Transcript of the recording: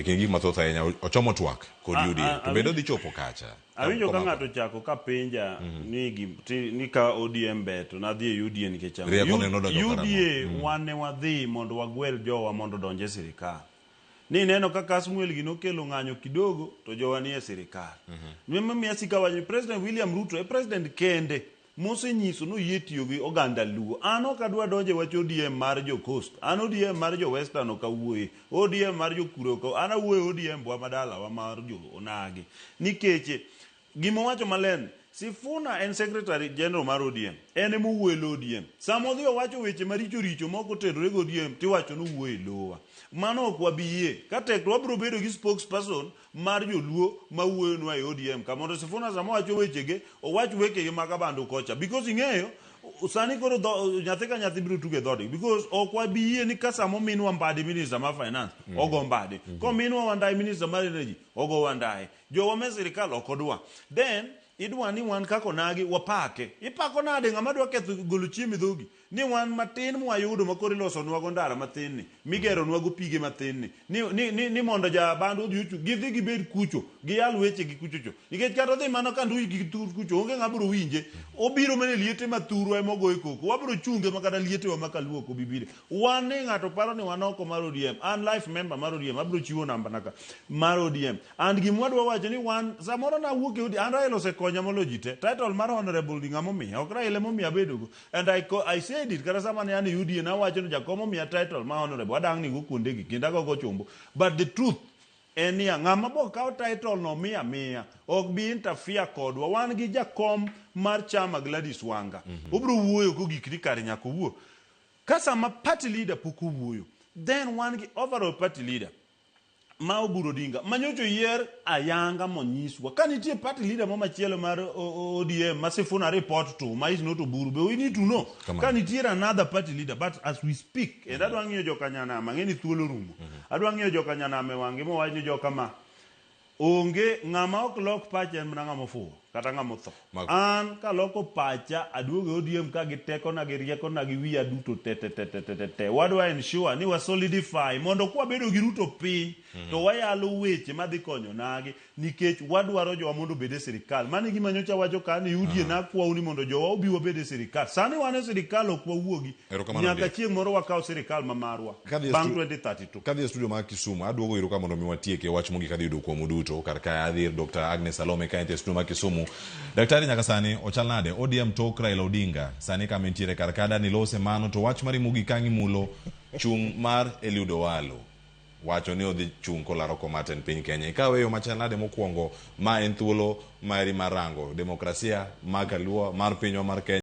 E kind gik mathoth ahinya ochomo twak kod A- UDA a- to bende awinjo- odhi chopo kacha. Awinjo ka Komako. ng'ato ochako ka penja ni ni ka ODM ber to nadhi e UDA nikech ang'o? Rieko ne nodonjo karang'o? UDA wan ne wadhi mondo wagwel jowa mondo odonj e sirikal. Ni neno ka Kasmuel gi nokelo ng'anyo kidogo to jowa ni e sirikal. Emomiyo asiko awacho ni President William Ruto e president kende mosenyiso noyie tiyo gi oganda Luo. An ok adwa donjo e wach ODM mar jo Coast. An ODM mar jo Western ok awuoye. ODM mar jo Kure ok an awuoyo ODM bwa madalawa mar jo Onagi. Nikech gima owacho maler ni Sifuna en Secretary General mar ODM. En ema owuoyo e lo ODM. Sama odhi owacho weche maricho richo ma ok otenore gi ODM tiwacho ni owuoyo e lowa. Mano ok wabi yie. Ka tek to wabiro bedo gi spokesperson mar joluo ma wuoyonwa e ODM ka mondo Sifuna sama owacho wechege owach wechege mag Abandu kocha because ing'eyo sani koro dho, nyathi ka nyathi biro tugo e dhoodgi because ok wabi yie ni ka sama ominwa Mbadi minister mar finance ogo Mbadi kominwa Wandayi minister mar energy ogo Wandayi jowa me sirikal ok odwa then idwa ni wan kaka onagi wapake ipako nade ng'ama dwa ketho golo chiemo e dhogi Ni wan matin mwayudo ma koro ilosonwago ndara mathin ni, migeronwago pige mathin ni, ni, ni, ni, ni mondo ja Abandu odhi ochu, gidhi gibed kucho, giyal wechegi kuchocho. Nikech kata odhi mana ka ndui gi tur kucho, onge ng'ama biro winje. Obiro mana e liete ma thurwa ema ogoye koko. Wabiro chunge ma kata lietewa ma kaluo ok obi bire. Wan ni ng'ato paro ni wan oko mar ODM. An life member mar ODM, abiro chiwo namba na ka mar ODM. And gima wadwa wacho ni wan, samoro nawuok e ODM, an Raila osekonya moloyo ji te. Title mar honorable ni ng'ama omiya? Ok Raila ema omiyo abedogo. And I said it kata sama ne an e UDA nawacho ni jakom omiya title ma honorable adang' ni go kuondegi kendo agogo chumbo. But the truth en niya ng'ama bo kawo title no miya miya ok bi interfere kodwa. Wan gi jakom mar chama Gladys Wanga. Obiro wuoyo kogik ni kare nyaka owuo. Ka sama party leader pok owuoyo, then wan gi overall party leader ma Oburu Odinga ma nyocha oyier ayanga monyiswa ka nitie party leader mo machielo mar ODM ma Sifuna report to ma is not Oburu be we need to know Kamano. ka nitie another party leader but as we speak and adwa ng'iyo joka Nyanama ang'e ni thuolo rumo adwa ng'iyo joka Nyanama e wang'gi mowach ni joka ma Onge ng'ama ok lok pache en mana ng'ama ofuwo kata ng'ama otho. An kaloko pacha aduogo e ODM ka gi tekona gi riekona gi wiya duto te te te te te te te. Wadwa ensure ni wa solidify mondo kwabedo gi Ruto piny to wayalo weche madhi konyo onagi nikech wadwaro jowa mondo obed e sirikal. Mano e gima nyocha awacho ka ni UDA nakwau ni mondo jowa obi wabed e sirikal. Sani wan e sirikal ok wawuogi. Erokamano Nyaka Ondiek. chieng' moro wakaw sirikal ma marwa Kadhi e bang' stu- 2032. Kadhi e studio mar Kisumu, aduogo iru ka mondo mi watieke wach mogik adhi yudo kuomu duto. Kar kae adhi ir Dr. Agnes Salome ka entie e studio mar Kisumu. Daktari nyaka sani ochal nade? ODM tok Raila Odinga sani kama entiere kar ka dani lose mano to wach mari mogik ka ang' imulo chung' mar Eliud Owalo wacho ni odhi chung' kolaro kom mar tend piny Kenya. Ikawe e yo machal nade mokwongo ma en thuolo mari mar rango demokrasia mar kaluo mar pinywa mar Kenya.